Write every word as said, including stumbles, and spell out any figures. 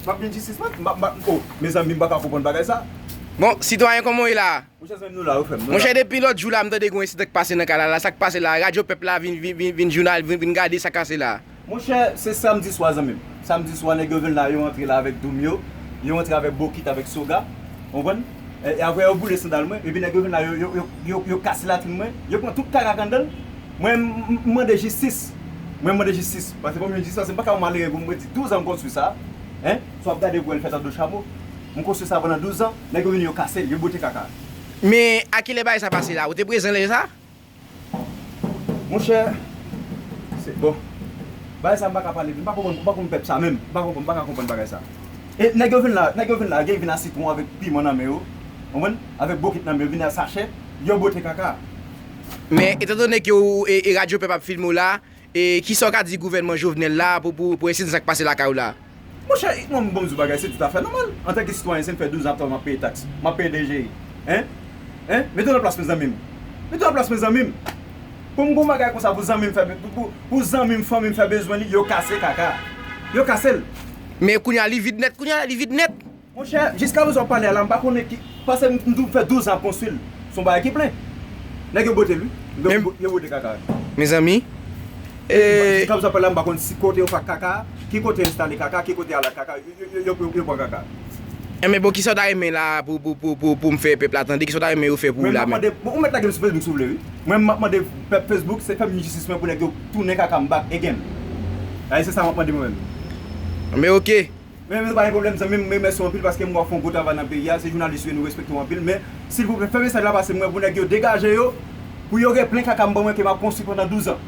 M ap jwenn jistis mwen. M ap, m ap, oh, mezanmi, m pa ka konprann bagay sa. Bon, sitwayen, kòman w ye la? Monchè, zanmi, nou la, wi, frè m, nou la. Monchè, depi lòt jou la, m tande gen yon ensidan k pase nan kay la, la, sa k pase la, Radyo Pèp la vin, vin, vin, vin jounal, vin, vin gade sa k pase la. Monchè, se samdi swa, zanmi m. Samdi swa, nèg yo vin la, yo antre la avèk doum yo, yo antre avèk bokit, avèk soga, w konprann? E, e apre, yo boule sandal mwen, epi nèg yo vin la, yo, yo, yo, yo, yo kase latrin mwen, yo pran tout kaka k anndan l. Mwen, m, m, m mande jistis. Mwen, m mande jistis. Paske pou m jwenn jistis, paske m pa ka yon malere pou m redi douz an m konstwi sa. Hein? Si w ap gade pou w wè l fèt an do chamo. M konstwi sa pandan douz an, nèg yo vini, yo kase l, yo bote kaka. Men, a kilè bagay sa pase la? Ou te prezan lè sa? Monchè, se, bon. Bagay sa, m pa ka pale, m pa konprann, m pa konprann pèp sa menm. M pa konprann, m pa ka konprann bagay sa. E nèg yo vin la, nèg yo vin la, gen vin a sitwon avèk piman nan men yo. Konprann? Avèk bokit nan men yo, vin a sachè, yo bote kaka. Men, etandone ke ou, e, e Radyo Pèp ap filme w la, e kisa w ka di gouvènman Jovenel la pou, pou, pou ensidan sa k pase lakay ou la? Monchè, mwen, bon, m di w bagay, se toutafè nòmal. Antanke sitwayen, se m fè douz an ap travay, m ap peye taks, m ap peye D G I. Hein? Hein? Mete w nan plas mwen, zanmi m. Mete w nan plas mwen, zanmi m. Pou m gon bagay konsa pou zanmi m fè, pou, pou, pou zanmi m, fanmi m fè bezwen li, yo kase kaka. Yo kase l. Men kounye a li vid nèt, kounye a li vid nèt. Monchè, jiska prezan w ap pale a la, m pa konnen ki, paske m, m tou fè douz an ap konstwi l. Se yon bagay ki plen. Nèg yo bote l, wi. Yo, men, yo bote kaka. Mezanmi. E jiska prezan w ap pale a, m pa konn si kote yo fè kaka, ki kote yo enstale kaka, ki kote yo ale ak kaka. Yo, yo, yo, yo pran kaka. Enben, bon, kisa w ta renmen la pou, pou, pou, pou, pou m fè pèp la tande? Kisa w ta renmen yo fè pou ou la menm? Mwen, m ap mande, bon, ou mèt lage m sou Facebook si w vle, wi. Mwen, m ap mande pèp Facebook, se fè m jistis mwen pou nèg yo tounen kaka m back again. Sa se sa m ap mande mwen menm. Enben, oke. Men, men, pa gen pwoblèm, zanmi m, m remèsye w anpil paske m wè w ap fè yon gwo travay nan peyi a, se jounalis ou ye, nou respekte w anpil, men, silvouplè, fè mesaj la pase mwen pou nèg yo degaje yo, pou yo gen plen kaka m ban mwen ke m ap konstwi pandan douz an.